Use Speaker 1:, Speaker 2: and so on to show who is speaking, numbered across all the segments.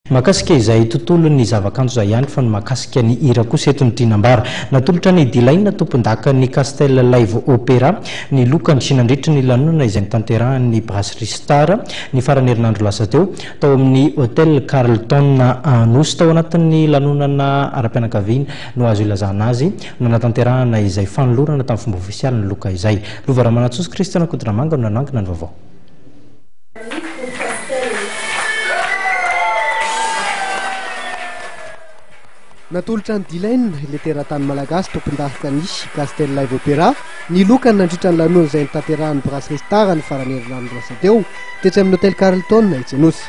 Speaker 1: Mahakasika izay tontolon'ny zavakanto izay ihany fa ny mahakasika ny hira kosa eto no tiana ambara. Natolotra an'i D-Lain tompondakan'ny Castel Live Opera ny lokany nandritry ny lanonana izay notanterahan'ny Brasserie Star ny faran'ny herinandro lasa teo tao amin'ny Hotel Carlton Anosy. Tao anatin'ny lanonana ara-pianakaviana no azo ilazana azy no nanatanterahana izay fanolorana tamin'ny fomba ofisialy ny loka izay. Lova Ramanantsoa sy Christian Rakotonamanga no nanangona ny vaovao.
Speaker 2: Natolotra an'i D-Lain, ilay teratany malagasy tompondakan'ny Castel Live Opera, ny lokany nandritra ny lanonana izay notanterahan'ny Brasserie Star ny faran'ny herinandro lasa teo, tetsy amin'ny Hotel Carlton etsy Anosy.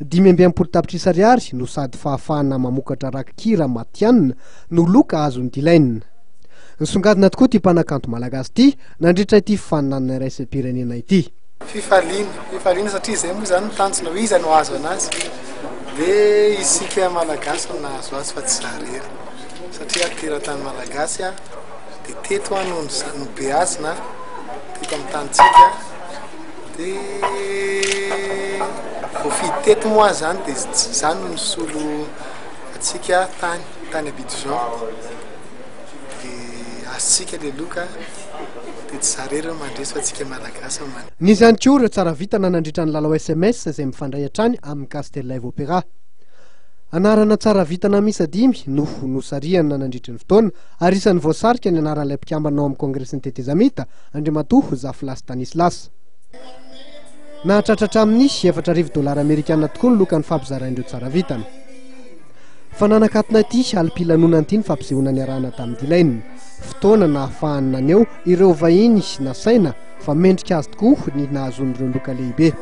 Speaker 2: 65 tapitrisa ariary no sady fahafahana mamokatra rakikira matihanina no loka azon'i D-Lain. Nisongadina tokoa ity mpanakanto malagasy ity nandritra ity fifaninanana iraisam-pirenena ity.
Speaker 3: Fifaliana, fifaliana satria izay moa izany no tanjona hoe iza no hahazo anazy dia isika Malagasy no nahazo azy fa tsy za irery satria aho teratany Malagasy aho dia teto aho no nobeazina teto amin'ny tanintsika dia voafidy teto moa aho izany dia za no nisolo antsika tany, tany Abidjan dia azontsika ilay loka. Dia tsy za irery no mandresy fa tsika Malagasy no mandresy.
Speaker 2: Nisy ihany koa ireo tsara vintana nandritra ny lalao sms izay mifandray hatrany amin'ny Castel Live Opera. Anarana tsara vintana miisa dimy no nosarihana nandritry ny fotoana ary isan'ny voasarika ny anaran'ilay mpikambana ao amin'ny Kongresin'ny Tetezamita, Andriamatoa Zafilahy Stanislas. Nahatratra hatramin'ny 4000 dolara amerikana tokoa ny loka nifampizarain'ireo tsara vintana. Fa nanakatona ity alim-pilanonana ity ny fampisehoana niarahana tamin'i D-Lain. Fotoana nahafahany naneho ireo vahiny nasaina fa mendrika azy tokoa ny nahazoany ireo loka lehibe.